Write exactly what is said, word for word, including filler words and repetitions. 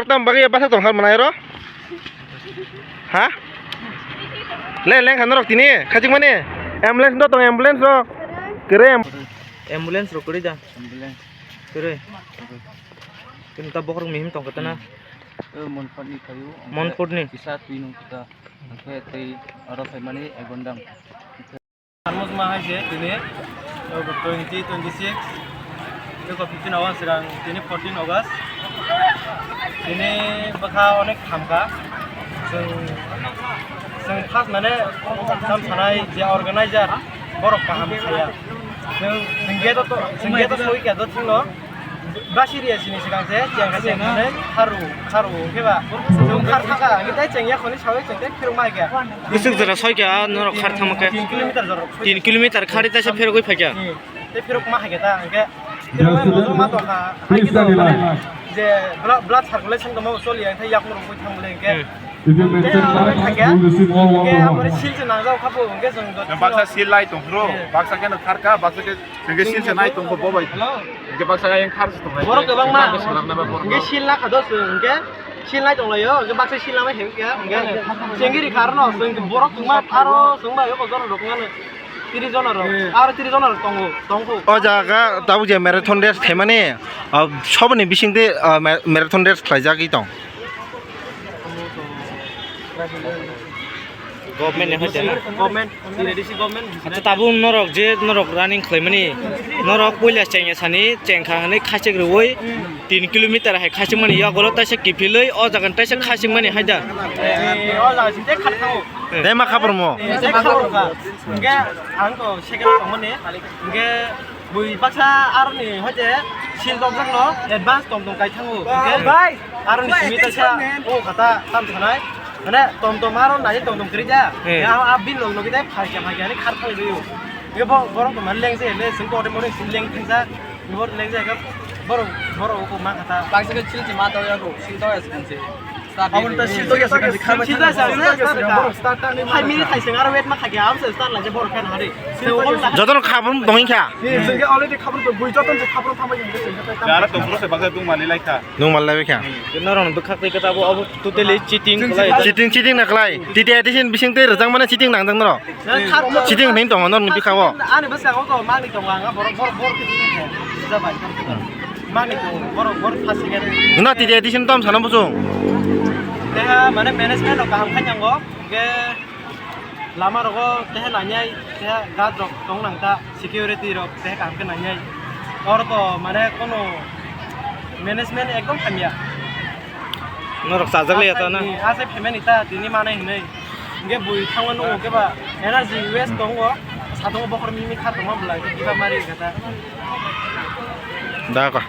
Tam bagwi bwsa tong kha manai ro? Ha? Le leng kha norok tini khachik mani. Ambulance do tong ambulance ro. Kere am- Ambulance ro kuri da. Ambulance. Kere. Kini ta bokrok mihim tong kha tana. Eh, Monport ni khayu. Monport ni. Kisa twi nung kita. Oke, tei oro phaimani ek gondam. Tharmos ma hai se tini, twenty twenty-six, tei fifteen August rang tini fourteen August. Tini bwkha onek khamkha. Chwng, chwng first mane sam sanai je organizer borok kaham saya. Chwng, chwng gate to, chwng gate to soi kya do thingno. Basi riya sini sikang se, cheng ka cheng mane kharu, kharu hwnkhe ba. Chwng khar thaka, hwnkhe tei cheng ya khoni sawi cheng tei phirok ma hai kya. Bwswk jora soi kya, norok khar thangma khe? Tin kilometer jora. Tin kilometer khari taisa phirogwi phai kya? Hmm. Tei phirok ma hai kya ta, hwnkhe phirok ma mojong ma tong kha, hai khe to mane je blood, blood circulation tongma choli ya, hwnkhe yakung rok thang bole hwnkhe. Hmm. Tei abo hai kha kya, hwnkhe abo sil se nangjao kha bo, hwnkhe chwng. Baksa sil lai tong phro, baksa khe no khar kha, baksa khe Hwnkhe sil se nai tongkho bo bai. Hwnkhe baksa ayang khar se tongnai. Borok kwbangma. Hwnkhe sil na kha do se, hwnkhe sil nai tonglaio, hwnkhe baksa sil na mai hwnkhe, hwnkhe chengiri khar no, hwnkhe borok kwbangma aro chwngba yoko jono rok ngano. Tiri jono rok, aro tiri jono rok tongo, tongkho. O jaga tabuk je marathon race khaimani, ah, soboni bisingtwi, ah, ma-, marathon race khlaijagwi tong. Government ni hoite na? Government, T D C government. Acha tabuk norok je norok running khlaimani, norok puila chengya sani chengkha hwnwi khachik rwui tin kilometer hai khachikmani yagolo taisa kiphilwi o jaga taisa khachikmani hai da. Eh, o jaga sing tei khat thango. Tei ma khapormo? Eh, tei khaporkha. Hwnkhe ang to second tongmani. Hwnkhe Bui baksa aroni hoite sil dokjakno advance tong tong kai thango. Hwnkhe aroni simi taisa o khata tam sanai. Mane tom tom aro nai tom tom kri ja. Hmm. Ya a bin log logi dai phai kya phai kya ni khar phai riyo. Ye bo borok to man leng se le sing ko de morning sil leng thang ja. Bor leng ja ga borok borok ko ma khata. Baksa ke sil se ma to ya ko sil to ya se. Aboni ta sil to ya se, sil to ya se, sil to ya se, borok start ta ni. Hai mini thai seng aro wait ma khakya, abo se start lai je borok khan hari. Jotono khabrum tongwi kha. Ni sengke already khabrum to bui joton se khabrum thambai jeng se. Jara tongphuru se baksa dung mali lai kha. Dung mali lai kha. Norok ni bwkhak tei khe abo, abo totally cheating khlai. Cheating, cheating na khlai. T T A D C ni bising tei rwjak mane cheating nangjak norok. Cheating hwnwi tongo norok ni bwkha o. Ani bwskango to mangni tongo ang borok, borok, borok khe jabai. Mangni tongo borok, borok first second. No T T A D C ni tom sana busung. Teha mane management rok kaham khai nango. Hingke lama rogo teha nangnai, teha guard rok tong nang ta, security rok teha kaham khe nangnai. Oro to mane kono management ekdom hamya. Norok chajak le ya ta na? Asai phaimani ta tini manai hinui. Hingke bui thangma nungo khe ba energy waste tongo. Satungo bokhor mimi kha tongma bwlai khe kiba mari kha ta. Da ka.